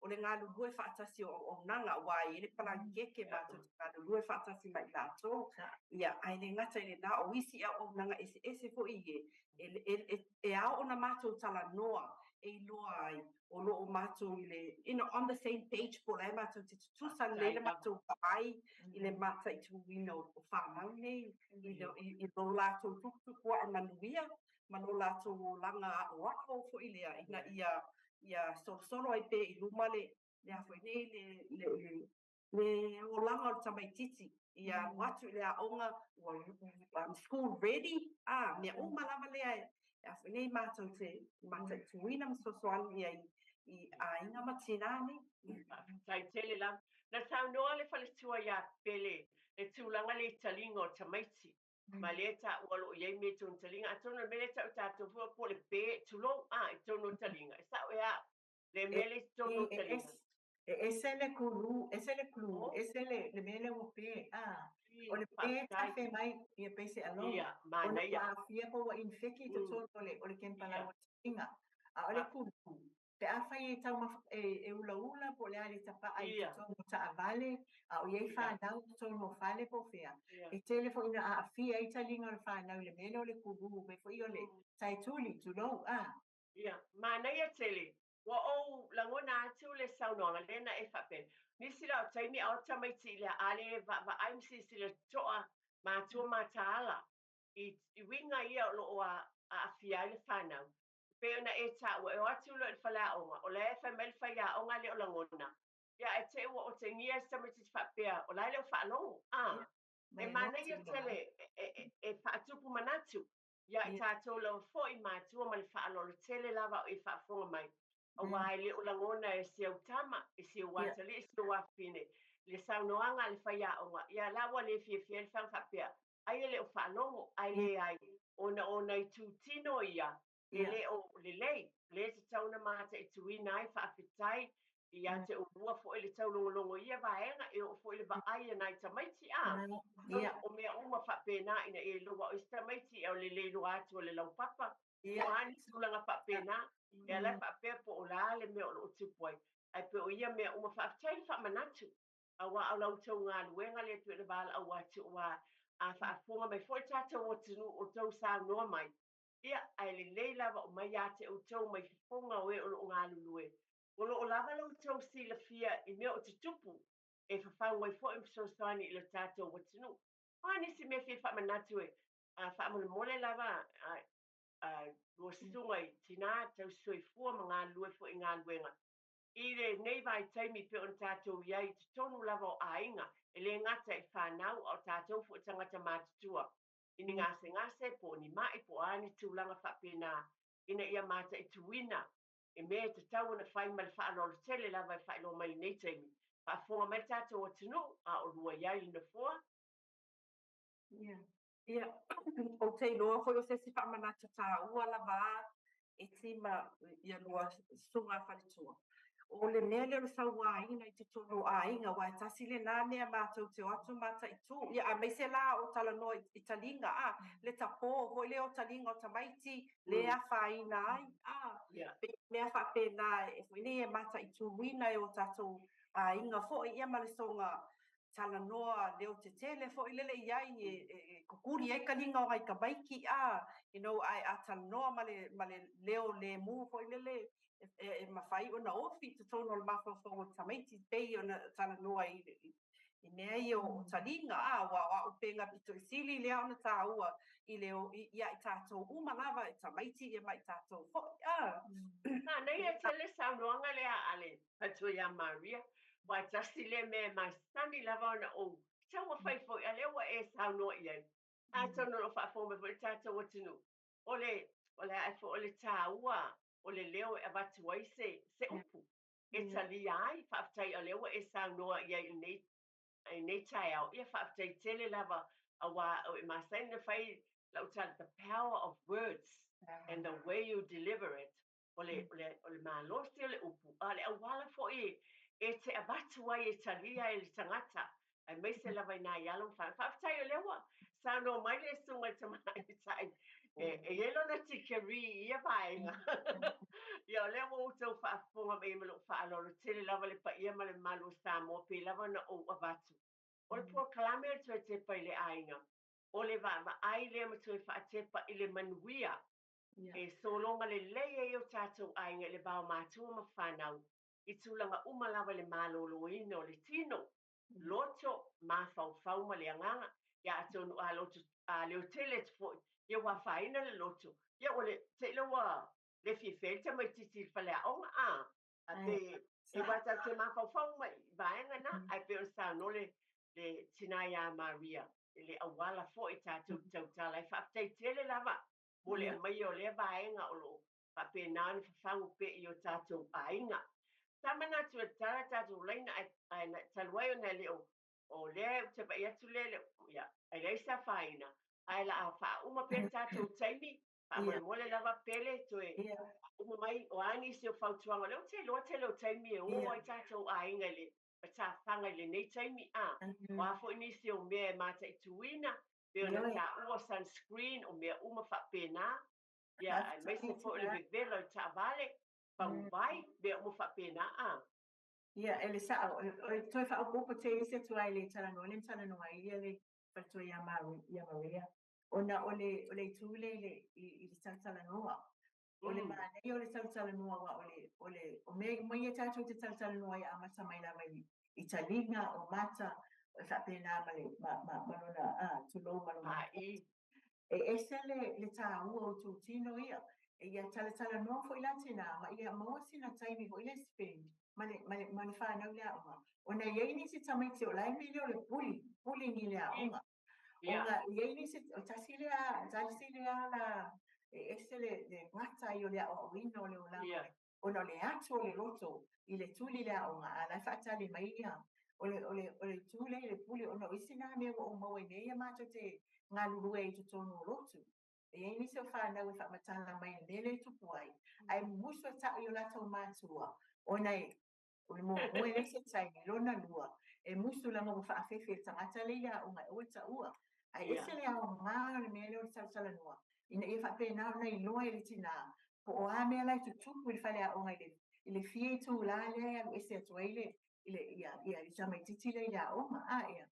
o le galulue faatasi o auaunaga, aua e i ai le palangeke matou te galulue faatasi ma i latou. Ia, ae le gata i lenā, o isi auaunaga eseese foi e, e, e, e, e ao ona matou talanoa e iloa ai o lo o matou i le, you know, on the same page po o la e matou te tutusa lelei le matou vaai i le mataituina o, o fanau nei i, i, i lo latou tuputupuae manuia ma lo latou olaga aʻoaʻo foi lea ina ia ia solosolo ai pea i luma le le a foi nei le le le le olaga o le tamaitiiti ia alu atu i le aoga ua um, school ready, a mea uma lava lea e a foi nei matou te mataituina ma fesoasoani i ai i aiga ma tinā nei. Faafetai tele lava. Na saunoa le faletua ia Pele le tulaga le taliga o tamaiti. Ma lea taua o lo o i ai mea i totonu o taliga. Atonu o le mea lea e tau e tatou foi po o le pe, tulou, a, i totonu o taliga. E sao ea le mea lea i totonu o taliga? E ese le kulu, ese le glue, ese le, le mea lea ua pe, a. O le pe tafe mai, ia pei se aloha. Ia, manaia. Ona ua aafia po ua infeki i totonu o le, o le kempalau o taliga. A o le kulu, pe afai e taumafa, e, e ulaula po o le a le tapaa i totonu o taavale, a o i ai fanau i totonu o fale po o fea, e tele foi ina aafia ai taliga o le fanau i le mea lea o le kulu, mea foi o le tae tuli, tulou, a. Ia, manaia tele. Ua ou lagona atu le saunoaga lea na e faapea, nisi la o taimi a o tamaiti i le a le vaavaai ma silasila totoa matua mataala i uiga ia o lo o aafia ai le fanau. E pei ona e taua, e o atu loa i le faleaoga, o la e fai mai le faiaoga e le o lagona, ia ae te i ua otegia si tamaitiiti faapea, o la e le o faalogo. A, e manaia tele e faatupu manatu ia i tatou lava foi matua ma le faaaloalo tele lava o e faafofoga mai. Aua e le o lagona e si au tama, e si ou atalii, e si ou afafine le saunoaga a le faiaoga, ia la ua le fiafia ai le fana faapea, ai e le o faalogo, ae leai, ona o nai itutino ia e le o lelei, lea e tatau ona mataituina ai. Faafetai ia te oulua foi le taulogologo i ia vaega, e oo foi le vaai a nai tamaiti, a o mea uma faapena ina ia iloa o isi tamaiti o le le iloa atu o le laupapa, po o a ni tulaga faapena, e ala faapea po o le a le mea o lo o tupu ai, ae pei o ia mea uma. Faafetai le faamanatu, aua o la outou galuega lea e pei ona valaau atu, aua a faafofoga mai foi le tatou atunuu o outou saunoa mai, ia, ae lelei lava o mai ia te outou mai fofoga o e o lo o galulue, o lo o lava lo outou silafia i mea o tutupu e fafau ai foi ma fesoasoani i le tatou atunuu. O a nisi mea fia faamanatu e faamolemole lava lua susuga i tinā tausisoifua ma galulue foi i galuega i lenei vaitaimi pei ona tatou i ai i totonu lava o aiga, e le gata i fanau a o tatou foi tagata matutua i ni gasegase po o ni mai po o a ni tulaga faapena, ina ia mataituina i mea e tatau ona fai ma le faaaloalo tele lava e faailoa mai i lenei taimi. Faafofoga mai le tatou atunuu a o lua i ai i le nofoa. Ia, ia, ou te iloa foi o se isi faamanatu tāua lava a e tima ia lua susuga faletua. O le mea lea o le sauaina i totonu o aiga, aua e tasi lenā mea matou te o atu mataitu, ia aemaise la o talanoa i taliga, a, le tapō foi lea o taliga o tamaiti, le afaina ai, a, pei o mea faapena e foi nei e mataituina e o tatou aiga foi, ia ma le soona talanoa leotetele foi lele i ai e kukuli ai taliga o nai tamaiti, a, ae a talanoa ma le leo lemu foi lele e mafai ona ofi i totonu o le mafaufau o tamaiti, pei ona talanoa i mea ia o taliga, a, aua o au upega pito i sili lea ona tāua i le ia i tatou uma lava e tamaiti ia ma i tatou foi, a. Manaia tele saunoaga lea a le faletua ia Maria, aua e tasi lea mea e masani lava ona ou taumafai foi, a lea ua e saunoa i ai. Atonu o lo o faafofoga mai foi le tatou atunuu, o le o le a foi o le taua o le leo e avatu ai se upu e talia ai. Faafetai o lea ua e saunoa i ai i lenei taeao. Ia faafetai tele lava, aua o e masani ona fai lau tala, the power of words and the way you deliver it. O le, o le, o le malosi o le upu, a o le auala foi e te avatu ai e talia e le tagata, aemaise lava i nai alo ma fanau. Faafetai o lea ua saunoa mai le susuga i le tamaitai e i ai lona tikeri i ia vaega. Ia, o lea ua outou faafofoga mai ma lou faaaloalo tele lava le paia ma le mamalu o Samoa pei lava ona ou avatu. O le polokalame o le Toe Tepa i le Aiga, o le vaavaai lea ma toe faatepa i le manuia e sologa lelei ai o tatou aiga i le va o matua ma fanau i tulaga uma lava i le maloloina o le tino, loto, mafaufau ma le agaga. Ia atonu a loto a leotele atu foi, ia ua afaina le loto, ia ua le te i ua le fiafia ai le tamaitiiti i le faleaoga, a a pe e ua tatou te mafaufau mai i vaega na, ae pei ona saunoa le tina ia Maria i le auala foi tatou tautala ai. Faafetai tele lava mo le aumaia o lea vaega o lo o faapena ona fafagu pea i o tatou aiga. Sa manatu e tatala tatou laina, ae talu ai ona e le o o lea ou te vaai atu lea le ia e leai se afaina, ae la a faauma pea le tatou taimi. Faamolemole lava Pele toe uma mai o a nisi o fautuaga, o lea ou te iloa tele o taimi e o ai tatou aiga i le matafaga i lenei taimi, a o a foi nisi o mea e mataituina pei ona taua sunscreen o mea uma faapena, ia aemaise foi o le vevela o le taavale, pauvai, mea uma faapena, a. Ia, e le sa'o, o toe faaopoopo teisi atu ai le talanoa lea na talanoa ai ia le faletua ia Maria, ona o le itu lea i le talatalanoa. O le manaia o le talatalanoa aua o le o le o mea uma ia tatou te talatalanoa ai e amata mai lava i i taliga, o mata, e faapena ma le ma ma ma lona tulou ma lona Pa'i. E ese le le taua o itutino ia. E ia talatalanoa foi la tinā ma ia maua sina taimi foi lea e spend ma le ma le ma le fanau i le aoga ona e i ai nisi tamaiti o la e mele o le bully, bullying i le aoga. Ona e i ai nisi, o tasi lea, tasi lea ala e ese le le gata ai o le aoaoina o le olaga ona o le atu o le loto i le tuli i le aoga, a o la e faatali mai ia. O le, o le, o le itu lea i le pule, ona o isi na mea ua ou maua i mea ia matou te galulue ai i totonu o lotu. E i ai nisi o fanau e faamatala mai i le mea lea e tupu ai, ae musu e tau i o latou matua, ona e O le muamua e leai se taimi, lona lua, e musu leaga ua faafefe e le tagata lea i le aoga e aua le taua. Ae ese le aoga o le mea lea o le talatalanoa, ina ia faapena ona iloa e le tinā po o a mea la e tutupu i le faleaoga i le i le fia itulā lea e alu ese atu ai le le ia ia le tamaitiiti lea i le aoga. A ia,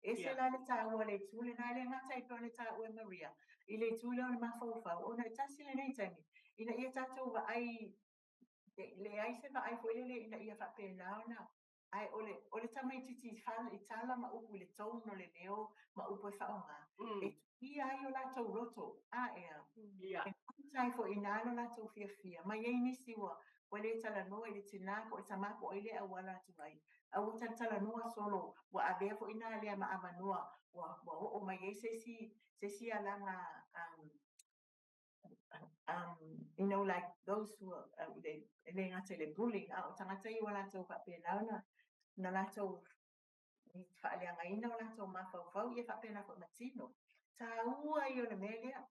ese la le taua o le itu lena, e le gata i pei ona taua e Maria i le itu lea o le mafaufau, ona e tasi lenei taimi ina ia tatou vaai e leai se vaai foi lele ina ia faapena ona ae o le o le tamaitiiti i tala ma upu i le tone o le leo ma upu e faaaoga e tuia ai o latou loto a ea e mafuta ai foi i ina lo latou fiafia ma e i ai nisi ua ua le talanoa i le tinā po o le tamā po o ai lea e auala atu ai a ua talatalanoa solo ua avea foi ina lea ma avanoa ua ua oo mai ai se isi se isi alaga you know like those who are, e le gata i le bullying, a o tagata ia ua latou faapena ona na latou faaleagaina o latou mafaufau ia faapena foi ma tino. Taua ia o le mea lea.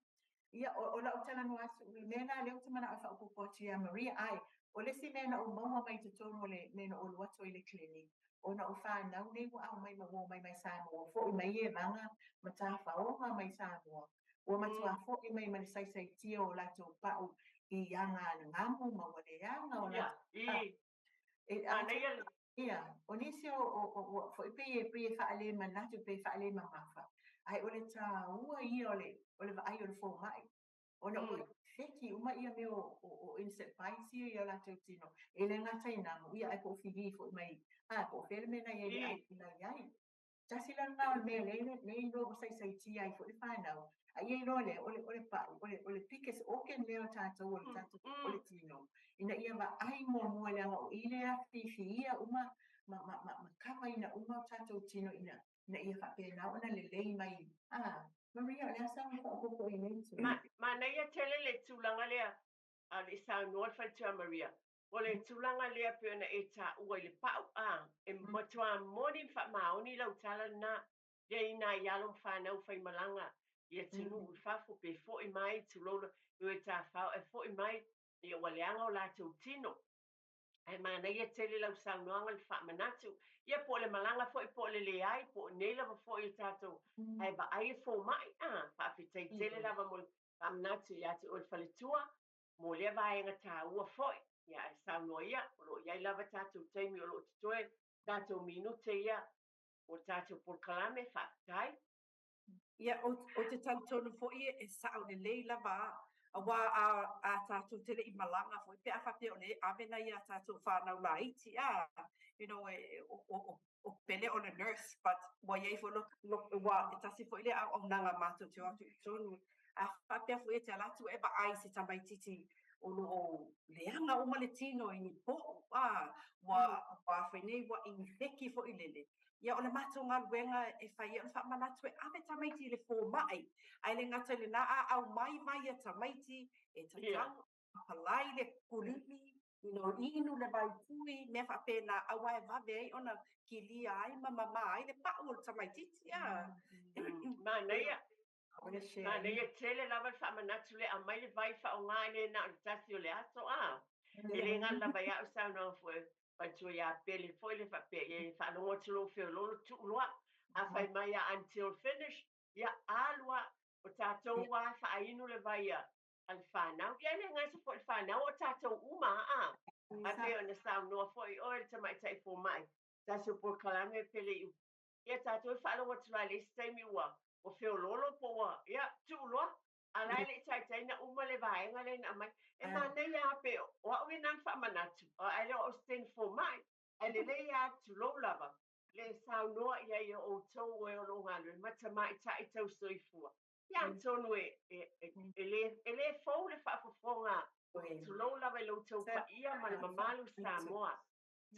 Ia, o lau talanoa atu, o le mea lena lea ou te manao e faaopoopo atu ia Maria, ae o le isi mea na ou maua mai totonu o le mea na ou alu atu ai i le clinic, ona o fanau nei ua aumai ma ua omai mai Samoa, ua foi mai Evaga ma tafaoga mai Samoa, ua matua foi mai ma le saisaitia o latou pa'u i aga a le gamu ma ua leaga o latou pa'u. E, Manaia ia, o nisi o, o, o, ua foi pei e, pei e faalemanatu, pei e faalemamafa, ae o le taua ia o le, o le vaai o le fomai, ona ua feki uma ia mea o, o, o insect bites ia i o latou tino. E le gata i namu, ia ae po o filiī foi mai, a, po o fea le mea na i ai le ai na i ai. Tasi la lena o le mea lea lea iloa ua saisaitia ai foi le fanau, a ia iloa lea o le o le pa'u, o le o le biggest organ lea o tatou o le tatou o le tino, ina ia vaai muamua leaga o i lea e afifiia uma ma ma ma ma kavaina uma o tatou tino ina ina ia faapena ona lelei mai. A, Maria, o le a sau e faaopoopo i lenei itu? Ma, manaia tele le tulaga lea a o le i saunoa le faletua Maria, o le tulaga lea pei ona e taua i le pa'u a, e matuā moni ma faamaoni lau tala lena, lea i nai alo ma fanau faimalaga i atunuu i fafo pe fo'i mai, tulou la, e o e tafao ae fo'i mai, ia ua leaga o latou tino. Ae manaia tele lau saunoaga le faamanatu, ia po o le malaga foi po o le leai, po o nei lava foi o tatou, ae vaai le fomai, a, faafetai tele lava mo le faamanatu ia te oe le faletua, mo lea vaega taua foi. Ia ae saunoa ia, o lo o i ai lava tatou taimi o lo o totoe, tatou minute ia mo le tatou polokalame, faafetai. Ia, ou te talitonu foi e sao lelei lava, aua a tatou te le i malaga foi pe a faapea o lea e ave nai a tatou fanau laiti, a, you know, e, o Pele o le nurse, but ua i ai foi ua e tasi foi lea auaunaga matou te o atu i totonu. A faapea foi e te ala atu e vaai i se tamaitiiti o lo o leaga uma le tino i ni po'u, a, ua a foi nei ua inifeki foi lele. Ia, o le matou galuega e fai ai o le faamanatu e ave tamaiti i le fomai, ae le gata i lena, a aumai vai a tamaiti e tatau apalai le kulimi, you know, inu le vaipui, mea faapena, aua e vave ai ona kilia ai ma mamā ai le pa'u o le tamaitiiti, a. Manaia. Manaia tele lava le faamanatu lea, aumai le vai faaaoga e le na o le tasi o le aso, a. E le galo lava ia au saunoaga foi faletua ia Pele foi le faapea, ia e faalogo atu lou feoloolo tuu loa. A fai mai a until finish, ia alu lava. O tatou lava e faainu le vai a le fanau. Ia e le gata foi i le fanau, o tatou uma a. Ae pei ona saunoa foi oe le tamaitai fomai, tasi o polokalame Pele i Ia tatou e faalogo atu loa i le isi taimi ua feoloolo po ua, ia, tuu loa. A o la e le i taitai ona uma le vaega lea na aumai. E manaia lava pe o au ia na na faamanatu, ae le o au o se teine fomai. Ae lelei lava, tulou lava, le saunoa i ai o outou o e o lo o galulue ma tamaitai tausoifua. Ia atonu e, e, e, e, le, e le fou le faafofoga, tulou lava i lo outou paia ma le mamalu Samoa.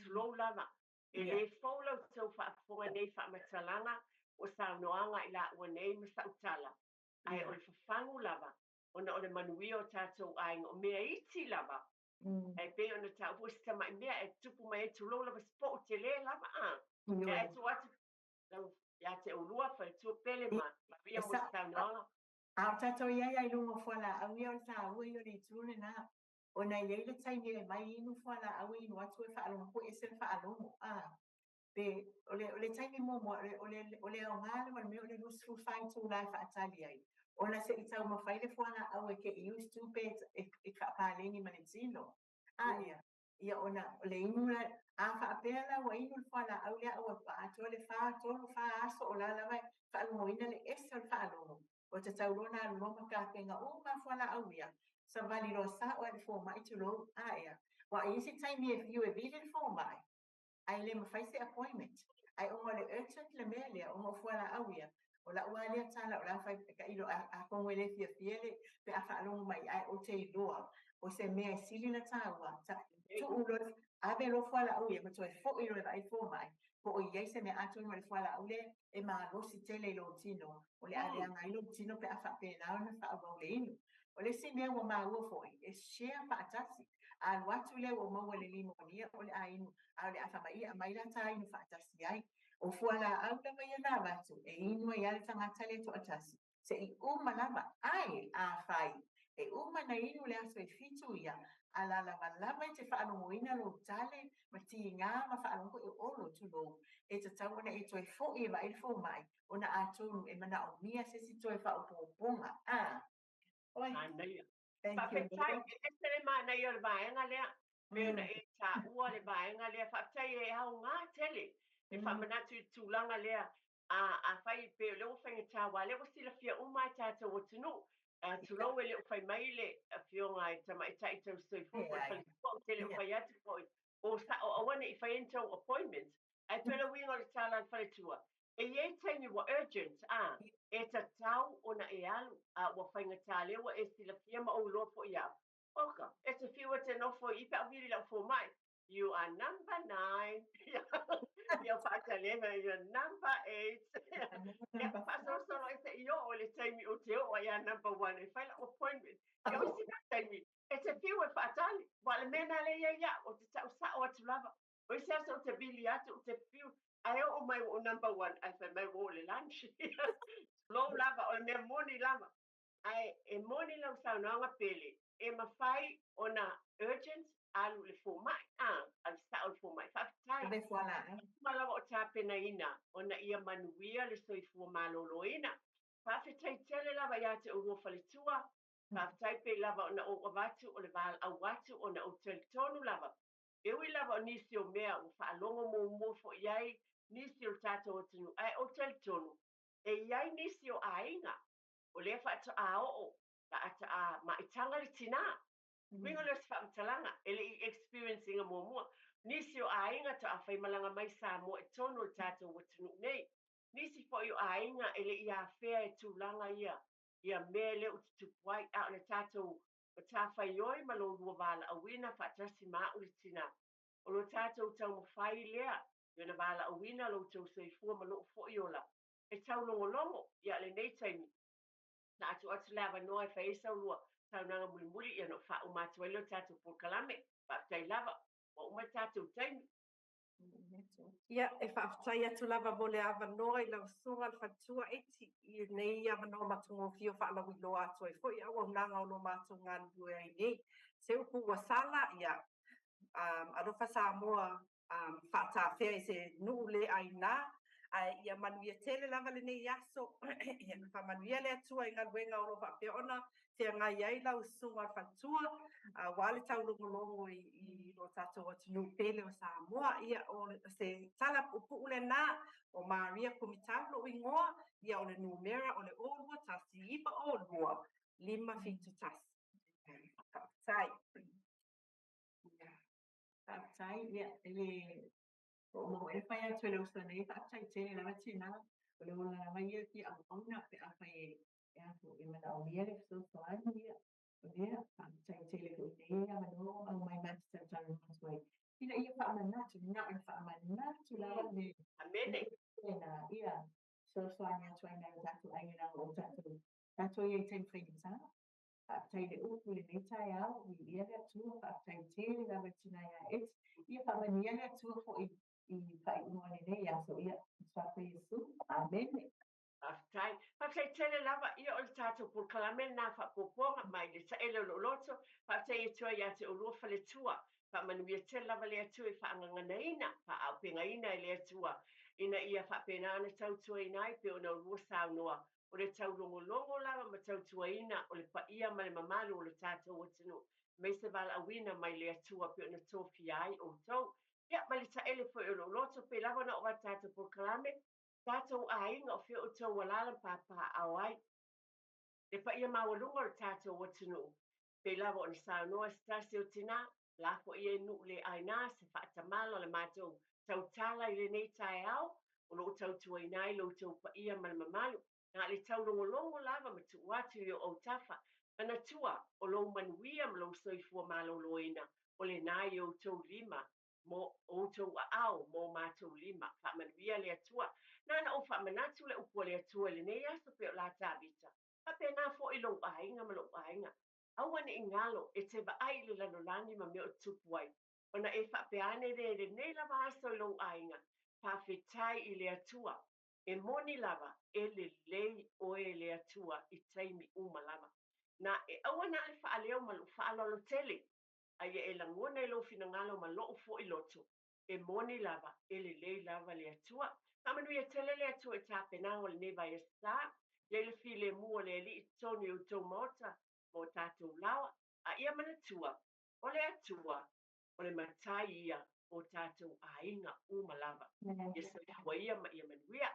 Tulou lava. E le fou la outou faafofoga nei faamatalaga o saunoaga i laua nei ma sautala. Ae o le fafagu lava, ona o le manuia o tatou aiga, o mea iti lava. Ae pei ona taua foi se tamai mea e tupu mai ai, tulou lava, se po'o tele lava a. Ae tuu atu lau ia te oulua faletua Pele ma Maria mo se saunoaga. A o tatou i ai lava i luga o fualaau ia, o le taua ia o le itu lena, ona e i ai le taimi e aumai inu fualaau e inu atu e faalogo foi, ese le faalogo. A pe o le, o le taimi muamua, o le, o le aoga lava o le mea o le 24 itula e faatali ai, ona se i taumafai le fualaau e get used to pe e faapaleni ma le tino. A ia, ia ona o le inu la, a faapea la ua inu le fualaau lea a ua atoa le 4, 3, 4 aso o la lava e faalogoina le ese o le faalogo, ua tatau loa ona alu loa ma tapena uma fualaau ia, savali loa sao lava i le fomai, tulou. A ia, aua e i ai isi taimi e fiu e vili le fomai, ae le mafai se appointment. Ae ona o le urgent le mea lea, ona o fualaau ia, o lau lava lea tala o la fai tailo, atonu e le fiafia le pe a faalogo mai, ae ou te iloa o se mea e sili ona taua, tuu loa, ave loa fualaau ia ma toe foi loa e vaai le fomai, po o i ai se mea. Atonu o le fualaau lea e malosi tele i lou tino, o le a leaga ai lou tino pe a faapena ona faaauau le inu. O le isi mea ua maua foi, e share faatasi. A alu atu lea ua maua le limonia, o le a inu, a o le a fai mai, ia aumai la ta inu faatasi ai. O fualaau lava ia na avatu, e inu ai lava le tagata lea toatasi, se i uma lava. Ae afai e uma na inu le aso e 7 ia, a lalavalava e te faalogoina lou tale ma tiga ma faalogo foi e olo, tulou, e tatau ona e toe foi e vaai le fomai, ona atonu e manaomia se isi toe faaopoopoga. A oi. Manaia. Thank you. Faafetai, e ese le manaia o le vaega lea. Pei ona e taua le vaega lea, faafetai e aoga tele e faamanatu i le tulaga lea. A afai pei o lea ua faigata, aua o lea ua silafia uma lava e tatou atunuu. Tulou, e le o fai mai le afioga i le tamaitai tausisoifua po o le faletua, ou te le o fai atu foi o sao, aua ne i faia ni tou appointment. Ae pei o le uiga o le tala a le faletua, e i ai taimi ua urgent, a, e tatau ona e alu, a ua faigata lea ua e silafia ma ou iloa foi au. Oka, e te fiu e te nofo i i pe a ou vili i lau fomai. You are number 9. Ia faatalema, you are number 8. Ia faasolosolo ai seia oo i le taimi ou te oo ai ia number 1 e fai lau appointment. Ia o isi mea taimi, e te fiu e faatali. Aua o le mea lena lea e i ai au, ou te tau sao atu lava. O isi aso ou te vili atu, ou te fiu, ae oo mai ua ou number 1, ae fai mai ua oo i le lunch. Tulou lava, o le mea moni lava. Ae e moni lau saunoaga Pele, e mafai ona urgent, alu i le fomai, a, alu sao i le fomai. Faafetai. Ave fualaau. Uma lava o tapenaina ona ia manuia le soifua maloloina. Faafetai tele lava ia te oulua faletua. Faafetai pei lava ona ou avatu o le valaau atu ona ou talitonu lava. E ui lava o nisi o mea ua faalogo muamua foi i ai nisi o le tatou atunuu, ae ou talitonu e i ai nisi o aiga o lea faatoa oo faatoa maitaga le tinā. Uiga lea o se faamatalaga, e le i experience ina muamua. Nisi o aiga toa faimalaga mai Samoa i totonu o le tatou atunuu nei. Nisi foi o aiga e le i afea e tulaga ia, ia mea lea ua tutupu ai, a o le tatou matafaioi ma lo lua valaauina faatasi ma au le tinā. O lo tatou taumafai lea i ona valaauina lo outou soifua ma lou foi ola e taulogologo. Ia, lenei taimi, na atu atu le avanoa e fai ai sau lua saunoaga mulimuli, ia ona ou faauma atu ai lea o le tatou polokalame. Faafetai lava, ua uma le tatou taimi. Ia, e faafetai atu lava mo le avanoa i lau Susuga le Faletua Eti i lenei avanoa matagofie o faalauiloa atu ai foi auaunaga o lo matou galulue ai nei. Se upu ua sala, ia, alofa Samoa faatafea i se nuu le aina, ae ia manuia tele lava lenei aso. Ia faamanuia le Atua i galuega o lo o faapea ona feagai ai lau Susuga le Faletua, aua le taulogologo i lo tatou atunuu pele o Samoa. Ia, o se tala puupuu lena. O Maria Kumitau lou igoa, ia o le numera o le 0 2 1 9 0 2. 571. Faafetai. Faafetai, ia, e le o mau e fai atu e le uso nei, faafetai tele lava tina, o le ola lava ia fia auauna pe afai e e a foi e manaomia le fesoasoani, ia, o lea, faafetai tele foi i lenei avanoa ua aumai ma te talatalanoa atu ai, ina ia faamanatu, na o le faamanatu lava le Amene. Lena, ia, fesoasoani atu ai nai o tatou aiga leaga o tatou tatou i ai i taimi faigata. Faafetai i le upu i lenei taeao, viia le Atua, faafetai tele lava i le tina ia Eti. Ia faamanuia le Atua foi i faaiuga o lenei aso. Ia, suafa Iesu. Amene. Faafetai. Faafetai tele lava, ia o le tatou polokalame lena faaopoopoga mai le taele o lou loto. Faafetai atu ai ia te oulua faletua. Faamanuia tele lava le Atua i faagaganaina, faaaupegaina e le Atua ina ia faapena ona tautuaina ai pei ona oulua saunoa o le taulogologo lava ma tautuaina o le paia ma le mamalu o le tatou atunuu, aemaise valaauina mai le Atua pei ona tofia ai outou. Ia, ma le taele foi o lou loto, pei lava ona oo atu tatou polokalame, tatou aiga o fea outou alaala ma papaaao ai le paia maualuga o le tatou atunuu. Pei lava ona saunoa se tasi o tina, lafo ia i nuu le aina se faatamala o le matou tautala i lenei taeao, o lo o tautuaina ai lo outou paia ma le mamalu. Na o le taulogologo lava ma tuu atu i o autafa, manatua o lou manuia ma lou soifua maloloina, o lena i outou lima mo outou aao mo matou lima. Faamanuia le Atua. Na ona ou faamanatu le upu a le Atua i lenei aso pei o la Tavita. Faapena foi lou aiga ma lou aiga. Aua ne i galo e te vaai i le lalolagi ma mea o tutupu ai. Ona e faapea ane lea i lenei lava aso i lou aiga, Faafetai i le Atua. E moni lava, e lelei oe e le Atua i taimi uma lava. Na e aua na o le faaleo ma lou faaaloalo tele, a ia e lagona i lou finagalo ma lou foi loto, e moni lava, e lelei lava le Atua. Faamanuia tele le Atua i tapenaga o lenei vaiaso sa, ia i le filemu o le Alii i totonu i outou maota ma o tatou laoa, a ia manatua, o le Atua, o le Matai ia o tatou aiga uma lava. Ia soifua ia ma ia manuia.